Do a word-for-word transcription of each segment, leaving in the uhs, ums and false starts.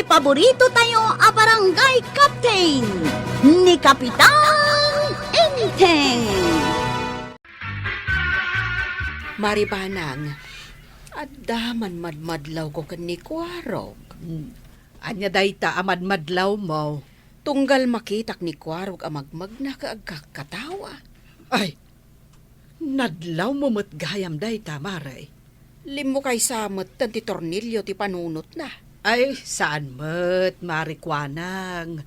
Paborito tayo a barangay captain, ni Kapitan Enteng. Maribanang, adda man madmadlawko ken ni Kuarog. Hmm. Ania dayta a madmadlawmo? Tunggal makitak ni Kuarog a magmagna ket agkatkatawa. Ay, nadlawmo met gayam dayta, Mare. Limmukaysa metten ti tornilyo ti panunotna. Ay, saan met, Mare Kuanang.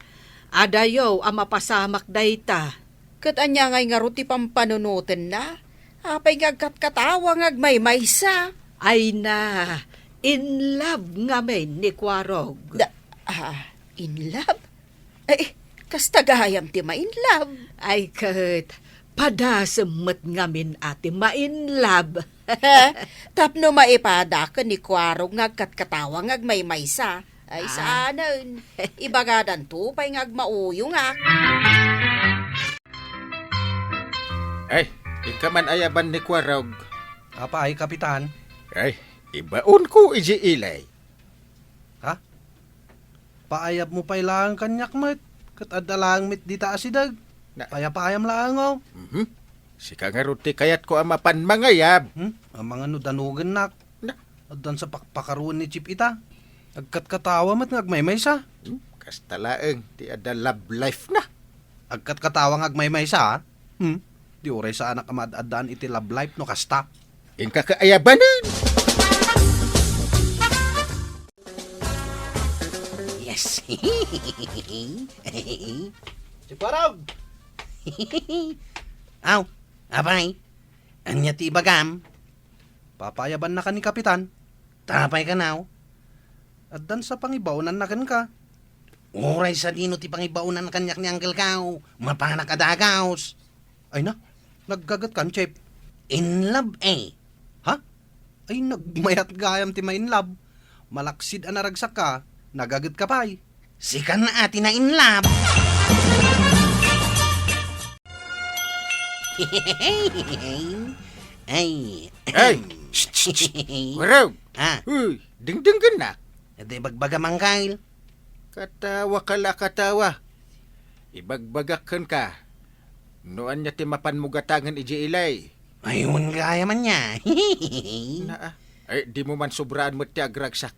Adayo a mapasamak dayta. Ket ania ngay ngarud ti pampanunotenna? Apay nga agkatkatawa nga agmaymaysa? Ay na, in love ngamin ni Kuarog. Da, ah, in love? Ay, kasta gayam ti ma-in love. Ay, ket, padasem met ngamin a ti ma-in love. Tapno maipada ken ni Kuarog nga agkatkatawa nga agmaymaysa. Ay, ah, saanen. Ibagadanto pay nga agmauyongak. Ay, ika man ayaban ni Kuarog. Apay, Kapitan? Ay, ibaonko idiay ili. Ha? Paayabmo pay laeng kaniak met, ket adda laeng met dita a sideg. Na- Payapayam laeng, oh. Mhm. Sika ngarud ti kayatko a mapan mangayab. Hmm? Amangan no danugennak. Na- Addan sa pakpakaruan ni Chief ita. Agkatkatawa met nga agmaymaysa. Hmm? Kasta laeng ti adda love life na. Agkatkatawa nga agmaymaysa, ha? Hmm? Di uray saanak a maad-addaan iti love life no kasta. Inka kaayabanen. Yes. Si Parag! Aw, apay, ania ti ibagam? Papaayabannaka ni Kapitan. Apay kano? Addan sa pangibaonanna kenka. Uray sadino ti pangibaonan kaniak ni Uncle Kao, mapanak a dagus. Ay na, naggagetkan, Chef. In love, eh. Ha? Ay, nagmayat gayam ti ma-in love. Malaksid a naragsakka, nagagetka pay. Sika a ti na-in love. Ay. Ay! Shh, shh, shh. Warog! Ah. Uy, dingdinggennak. Iti ibagbaga, Mangkal. Katawa ka la, katawa. Ibagbagak kenka, no ania ti mapanmo gatangen idiay ili. Ay, wen gayam ania. Naa. Ay, dimo man sobraan met ti agragsak.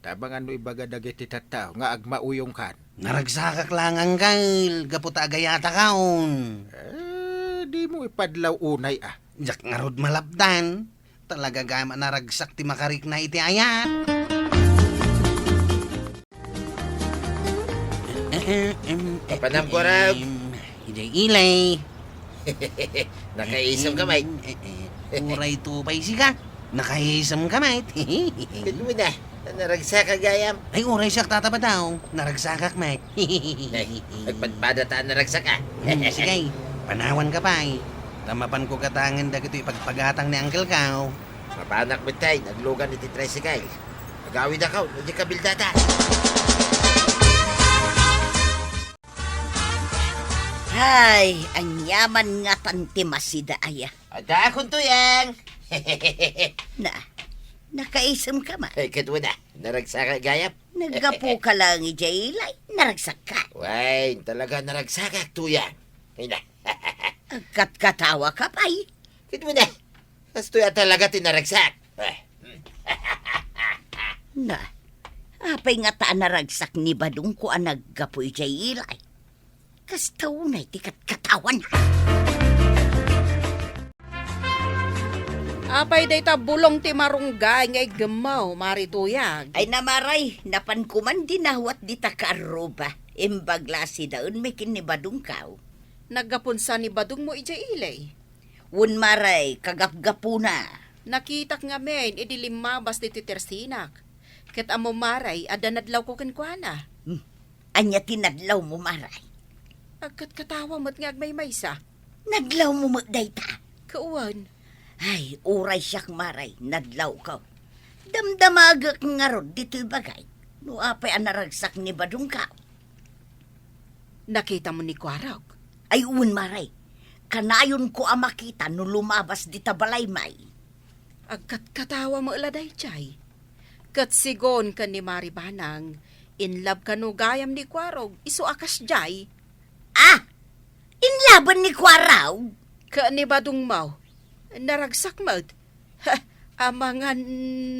Tabang no ibaga dagiti tattao nga agmauyongkan. Naragsakak laeng, Uncle, gapu ta agayatakon. Eh, dimo ipadlaw unay, ah. Diak ngarud malapdan. Talaga gayam a naragsak ti makarikna iti ayat. Apanem, Kuarog? Idiay ili. Nakaisem ka, Mike? Em, eh, eh, uray to pay sika. Nakaisem ka, Mike. Ket wen a, naragsak gayam. Ay, uray siak, Tata Badaw. Naragsakak, Mike. Ay, agpadpada ta a naragsak, ah. Hmm, sige, panawanka pay. Ta mapanko gatangen dagitoy ipagpagatang ni Uncle Kao. Mapanak met tay, naglugan iti tricycle. Agawidakon, no di kabildatan. Ay, ania man ngatan ti masida aya? Adda akon tuyang. Na, nakaisem ka man. Ay, ket wen a, naragsak gayam. Naggapu ka laeng idiay ili, naragsak ka. Wen, talaga naragsakak, tuyang. Ay na. Agkatkatawa ka pay. Ket wen a, kastoy a talaga ti naragsak. Eh. Na, apay ngata a naragsak ni Badongko a naggapu idiay ili? Kasta unay ti katkatawana. Apay dayta bulong ti marunggay nga iggemmo, Mari Tuyang? Ay na, Maray, napanko man dinawat dita kaarruba. Imbag la a sidaenmi ken ni Badongko. Naggapun sa ni Badongmo idiay ili? Wen, Maray, kagapgapuna. Nakitak ngamin idi limmabas ditoy tersinak. Ket ammom, Maray, adda nadlawko kenkuana. Hmm. Ania ti nadlawmo, Maray? Agkatkatawa met nga agmaymaysa. Nadlawmo met dayta? Kawan. Ay, uray siak, Maray, nadlawko. Damdamagek ngarud ditoy bagay no apay a naragsak ni Badongko. Nakitamo ni Kuarog? Ay, wen, Maray. Kanayonko a makita no lumabas dita balay, may. Agkatkatawa met la daydiay. Ket sigun ken ni Mari Banang, In love kano gayam ni Kuarog, isu a kasdiay. Ah! In love-en ni Kuarog? Ket ni Badong Mau, naragsak met. Ha, amangan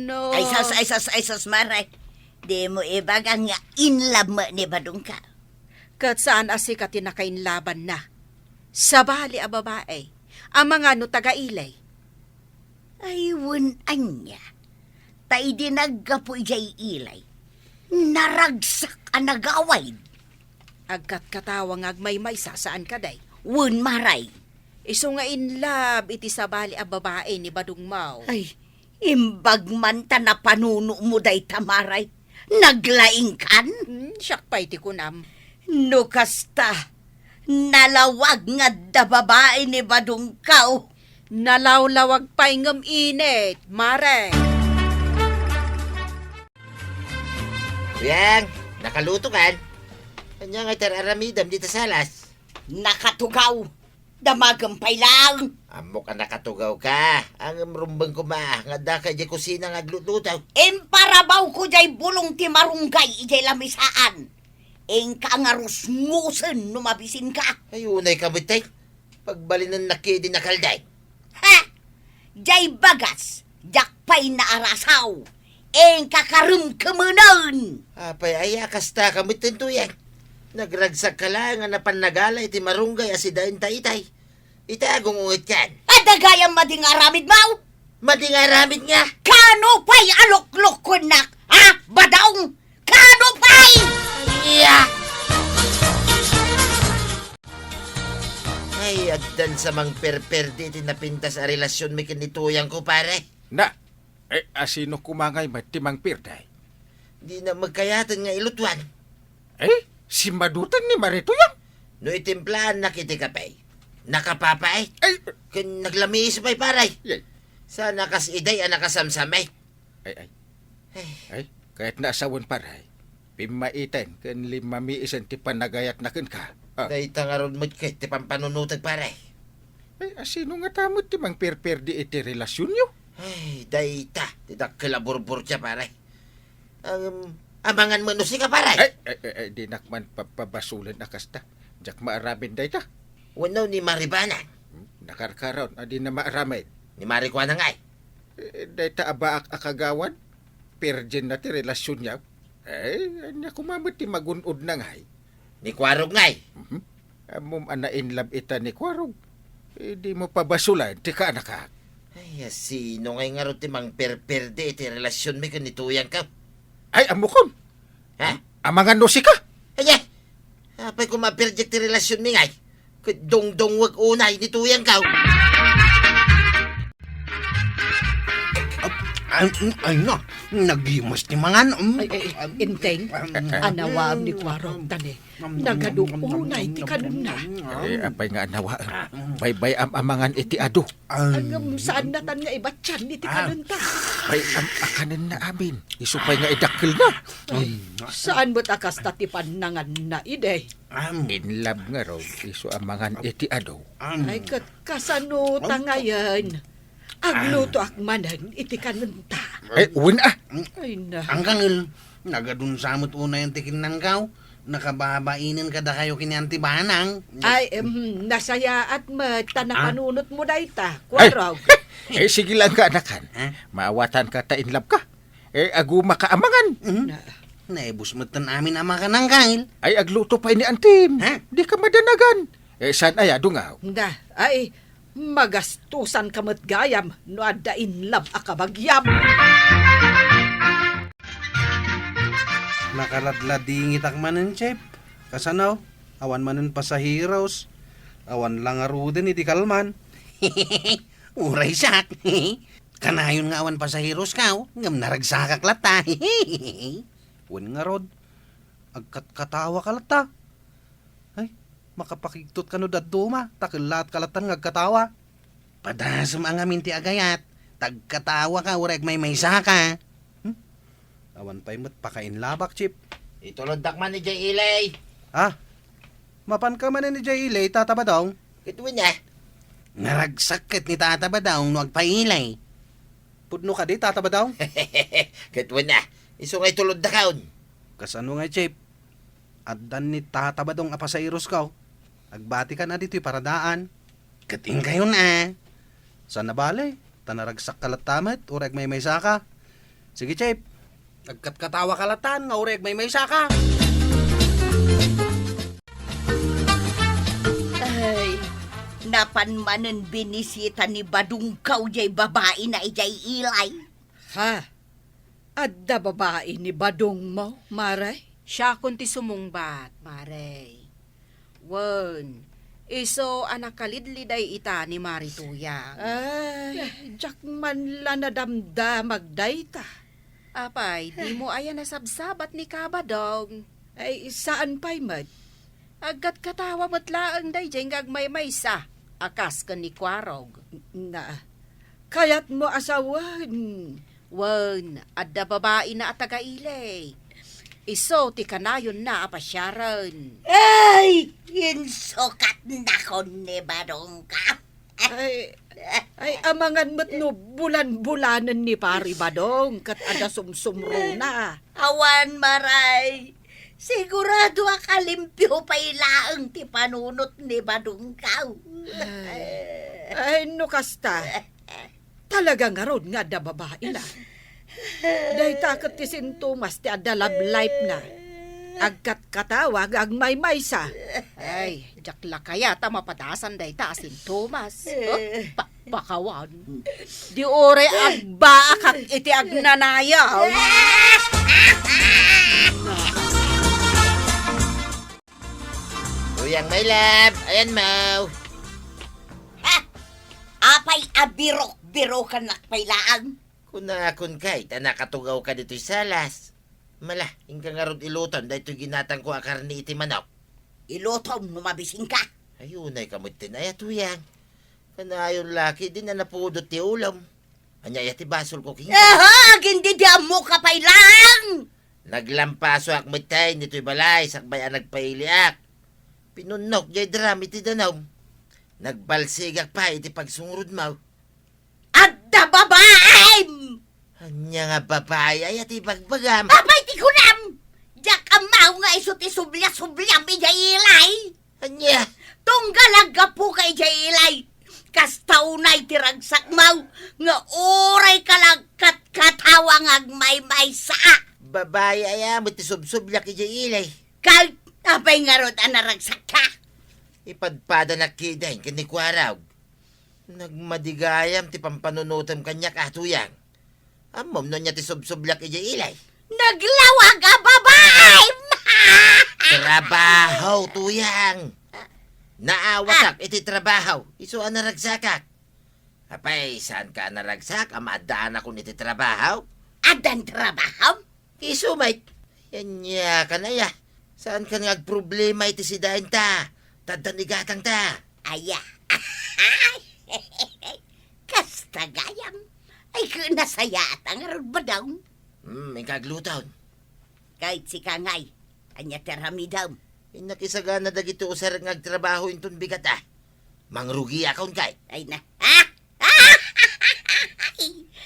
no. Ay sus, ay sus, ay sus, Mare. Dimo ibaga nga in love met ni Badong Kau. Ket saan a sika ti nakainlabanna. Sabali a babae, amangan no taga-Ilay. Ay, wen ania. Ta idi naggapu idiay Ilay, naragsak a nagawid. Agkatkatawa nga agmaymaysa, saan kadi? Wen, Mare. Isu nga in love iti sabali a babae ni Badong Mau. Ay, imbag man ta napanunomo dayta, Mare. Naglaingkan? Hmm, siak pay ti kunam. No kasta, nalawag nga adda babae ni Badong Kau. Nalawlawag pay ngem init, Mare. Kuyang, nakaluto kan? Ania nga ti ar-aramidem dita salas? Nakatugaw. Damagem pay laeng. Ammok a nakatugaw ka. Ngem rumbeng koma nga adda ka idiay kusina nga aglutluto. Imparabawko diay bulong ti marunggay idiay lamisaan. Inka nga rusngosen no mabisinka. Ay, unay ka met, tay. Pagbalinennak idi nakalday. Ha? Diay bagas, diak pay naarasaw. Inka karemkemenen. Apay aya, kasta ka met, Tuyang. Nagragsak ka laeng a napan nagala iti marunggay a sidaenta itay. Ita, gungungetkan. Adda gayam madi nga aramidmo? Madi nga aramid nga? Kano pay a luklukkuennak, ha, Badong? Kano pay? Iya. Ay, addan sa mangperperdi iti napintas a relasionmi ken ni Tuyangko, pare. Na, eh, asino koma ngay met ti mangperdi? Dina magkayaten nga ilutuan. Eh, simmadutan ni Mare Tuyang? No itimplaannak iti kape, nakapapa, eh. Ay. Ken naglamiis pay, pare. Yay. Saan a kas idiay a nakasamsam, eh. Ay, ay. Ay. Ay, kayatna a sawen, pare. Pimmaiten ken limmamiisen ti panagayatna kenka. Ah. Dayta ngarud met ket ti pampanunotek, pare. Ay, asino ngata met ti mangperperdi iti relasionyo? Ay, dayta ti dakkel a burburtia, pare. Ngem, amangan met no sika, pare. Ay, ay, ay, ay, dinak man pa-, pabasolen a kasta. Diak maaramid dayta. Wenno ni Mare Bana? Hmm, nakarkaron a dina maaramid. Ni Mare Kuana ngay? Eh, dayta a baak a kagawad, virgin na ti relasionna. Eh, ania koma met ti magun-odna ngay? Ni Kuarog ngay? Mhm. Ammom a nainlove ita ni Kuarog. Eh, dimo pabasolen ti kaanakak. Ay, asino ngay ngarud ti mangperperdi iti relasionmi ken ni Tuyangko? Ay, ammokon. Ha? Amangan no sika? Ania? Apay koma a virgin ti relasionmi ngay? Ket dungdungwek unay ni Tuyangko. Ay, ay, na, nagimas ti mangan. Mm. Ay, ay, Enteng, mm, anawaam ni Kuarog, tani. Nagadu unay ti kanenna. Eh, apay nga anawaem? Baybay-am a mangan iti adu. Ngem saannatan nga ibatian iti kanenta. Bay-am a kanenna amin. Isu pay nga idakkelna. Ay, saan met a kasta ti pannanganna idi? In love ngarud, isu a mangan iti adu. Ay, ket kasano ta ngayen? Aglutoak manen iti kanenta. Ay, wen a. Ay, na. Angkangel, nagadunsa met unayen ti kinnankaw. Nakababainen kadakayo ken ni Auntie Banang. Ay, em, nasayaat met ta napanunotmo dayta, Kuarog. Eh, sige lang ka, anakan. Ha? Maawatanka ta in love ka. Eh, agumaka a mangan. Mhm. Na. Naibus met tan amin a makan, Angkangel. Ay, agluto pay ni Antim. Ha? Dika madanagan. Eh, saan aya, dungaw? Na, ay, magastusanka met gayam no adda in love a kabagiam. Nakaladladingitak manen, Chef. Kasano? Awan manen pasaheros. Awan la ngaruden iti kalman. Uray siak. Kanayon nga awan pasaheroska, ngem naragsakak latta. Wen ngarud, agkatkatawaka latta. Ay, makapakigtot kano dadduma, ta kellaat ka lattan nga agkatawa. Padasem a ngamin ti agayat, ta agkatawaka uray agmaymaysaka. Hmm? Awan pay met pakainlabak, Chip. Ituloddak man idiay ili. Ah, mapanka manen idiay ili, Tata Badong? Ket wen a. Naragsak ket ni Tata Badong no agpaili. Pudno kadi, Tata Badong? Ket wen a, isu nga ituloddakon. Kasano ngay, Chief? Addan ni Tata Badong a pasaherosko. Agbatikan a ditoy paradaan. Ket inkayon a. Saan a bale, ta naragsakka latta met, uray agmaymaysaka. Sige, Chief. Agkatkatawaka latta nga uray agmaymaysaka. Ay, napan manen binisita ni Badongko jay babaina idiay ilay. Ha? Adda babai ni Badongmo, Mare? Siakon ti sumungbat, Mare. Wen, isu a nakalidliday ita ni Mari Tuyang. Ay, diak man la nadamdamag dayta. Apay, dimo aya nasabsabat ni Ka Badong? Ay, saan pay met? Agkatkatawa met laeng daydiay nga agmaymaysa a kas ken ni Kuarog. Na, kayatmo a sawen? Wen, adda babaina a taga-ili. Isu ti kanayonna a pasiaren. Ay, insukatnakon ni Badongko. Ay, ay, amangan met no bulan-bulanen ni Pari Badong ket adda sumsumrona. Awan, Mare. Sigurado a kalimpio pay laeng ti panunot ni Badongko. Ay, ay, no kasta, talaga ngarud nga adda babaina. Dayta ket ti sintomas ti adda love life na. Agkatkatawa nga agmaymaysa. Ay, diak la kayat a mapadasan dayta a sintomas. Oh, pa-, pakawan. Di uray agbaakak iti agnanayaw. Tuyang, my love, ayan mo. Ha? Apay a birok-birokannak pay laeng? Kunakon kay, ta nakatugawka ditoy salas. Mala, inka ngarud iluton daytoy ginatangko a karne iti manok. Ilutom no mabisinka. Ay, unayka met ti naya, Tuyang. Kanayon la ket di na napudot ti ulom. Ania aya ti basolko kenka? Aha, agin di di ammoka pay laeng! Naglampasoak met tay ditoy balay sakbay a nagpailiak. Pinunnok jay drum iti danum. Nagbalsigak pay iti pagsungrod mo. Adda babaim! Ania nga babai aya ti ibagbagam? Apay ti kunam? Diak ammo nga isu ti sublia-subliam idiay ilay. Ania? Tunggal aggapuka idiay ilay. Kasta unay ti ragsakmo nga urayka la agkatkatawa nga agmaymaysa. Babai aya met ti subsubliak idiay ilay? Kay apay ngarud a naragsakka? Ipadpadanak ketdin ken ni Kuarog. Nagmadigayam ti pampanunotem kaniak a, Tuyang. Ammom no ania ti subsubliak idiay ilay? Naglawag a babaim! Trabaho, Tuyang. Naawatak iti trabaho. Isu a naragsakak. Apay, saanka a naragsak a maaddaanakon iti trabaho? Addan trabaho? Isu met. Ania kano aya? Saankan nga agproblema iti sidaenta? Ta addan igatangta. Aya. Kasta gayam. Ay, ket nasayaat a ngarud, Badong. Hmm, inka agluton. Ket sika ngay, ania ti aramidem? Innak isagana dagiti usarek nga agtrabaho inton bigat a. Mangrugiakon ket. Ay na.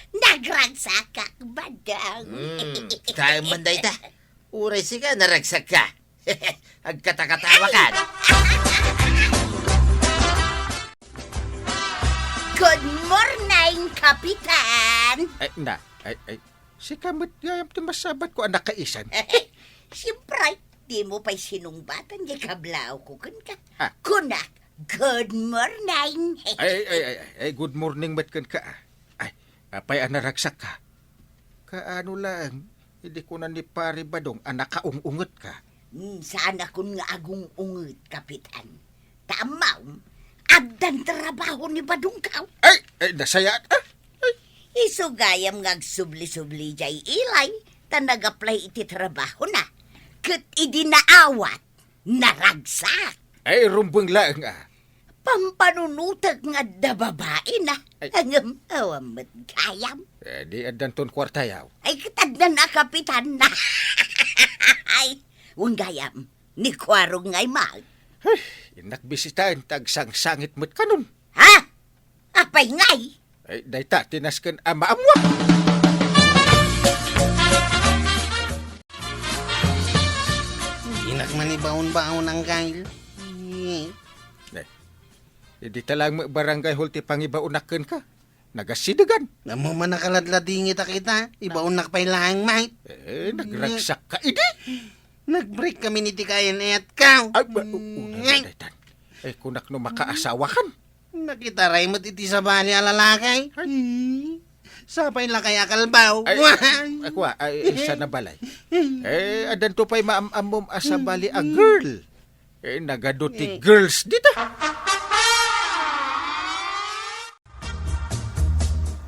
Nagragsakak, Badong. Hmm, kaem man dayta. Uray sika, naragsakka. Agkatakatawakan. Good morning, Kapitan! Ay, na, ay, ay, sika met gayam ti masabatko a nakaisan. Siempre, dimo pay sinungbatan diay kablawko kenka. Ah. Kunak, "Good morning." Ay, ay, ay, ay, ay, good morning met kenka, ah. Ay, apay a naragsakka? Kaano laeng, idi kuna ni Pari Badong a nakaung-ungetka? Hmm, saanakon nga agung-unget, Kapitan. Ta ammom, addan trabaho ni Badongko. Ay, ay, nasayaat, ah. Ay. Isu gayam nga agsubli-subli diay ilay, ta nag-apply iti trabahona. Ket idi naawat, naragsak. Ay, rumbeng laeng, ah. Pampanunotek nga adda babaina. Ay. Ngem awan met gayam. Eh, di addanton kuartayaw. Ay, ket addan a, Kapitan. Ay, wen gayam, ni Kuarog ngay met. Ay, innak bisitaen ta agsangsangit met kanon. Ha? Apay ngay? Ay, dayta ti nasken a maammoak. Dak manibaon-baon ang kail. Eh, idi ta lang met barangay hall ti pangibaonak kenka. Nagasidegan. Ammom a nakaladladingit a kita. Ibaonnak pay laeng, mate. Eh, nagragsak ka idi. Nag-break kami ni ti kayan-ayat ka. Ay, ba, u-, una Ngay. na daytan. Eh, kunak no makaasawakan. Nakitaray met iti sabali a lalaki. Ay. Hmm. Sapay lakay a kalbaw. Ay, Wah! ay, ay, kuwa, ay, ay, sana balay. Eh, adanto pay maam-ammom a sabali a girl. Eh, nagadu ti Eh. girls dita.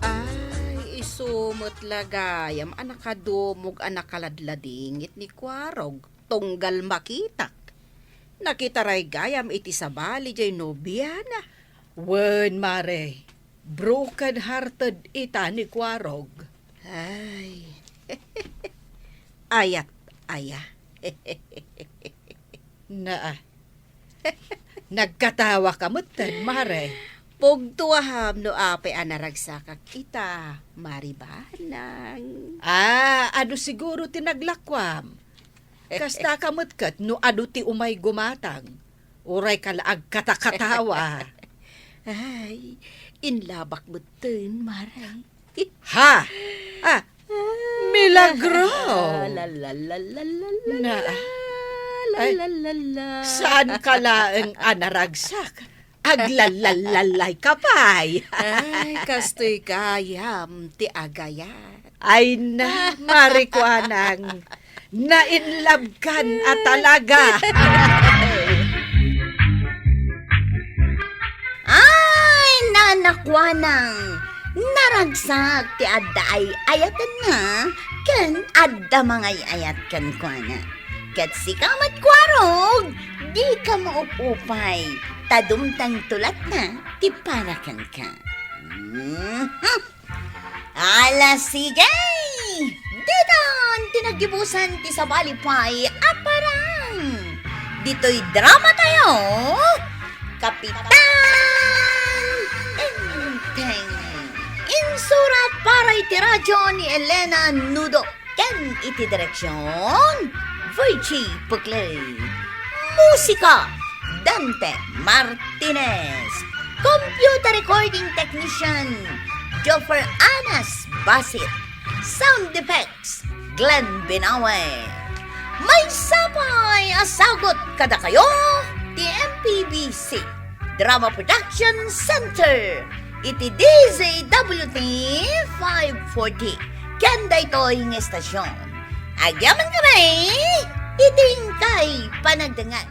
Ay, isu met la gayam a nakadumog a nakaladladingit ni Kuarog tunggal makitak. Nakitaray gayam iti sabali jay nobiana. Wen, mare, broken-hearted ita ni Kuarog. Ay. Ayat, aya. Naa. Nagkatawa ka metten, mare. Pugtuam no apay a naragsakak ita, Mari Banang. Ah, adu siguro ti naglakuam. Kasta ka met ket no adu ti umay gumatang. Uray ka la agkatakatawa. Ay, inlabak metten, Mare. Ha? Ah, milagro! La, la, la, la, la, la, Na. la, la, Ay, la, la, la. Saan ka laeng a naragsak? Aglalallalay ka pay. Ay, kastoy gayam ti agayat. Ay na, Mari Kuanang. Nainlabkan a talaga. Ay, Nana Kuanang, naragsak ti adda ay-ayatenna ken adda mangay-ayat kenkuana. Ket sika met, Kuarog, dika maup-upay, ta dumtengto latta ti para kenka. Mhm. Ala, sige! Ditan ti naggibusan ti sabali pay a parang. Ditoy drama tayo, Kapitan Enteng. Insurat para iti radyo ni Elena Nudo ken iti direksion, Virgie Puclay. Musika, Dante Martinez. Computer recording technician, Joffer Anas Basit. Sound effects, Glenn Binawe. Maysa pay a sagut kadakayo ti M P B C Drama Production Center iti D Z W T five forty ken daytoy nga estasion. Agyamankami iti inkay panagdengngeg.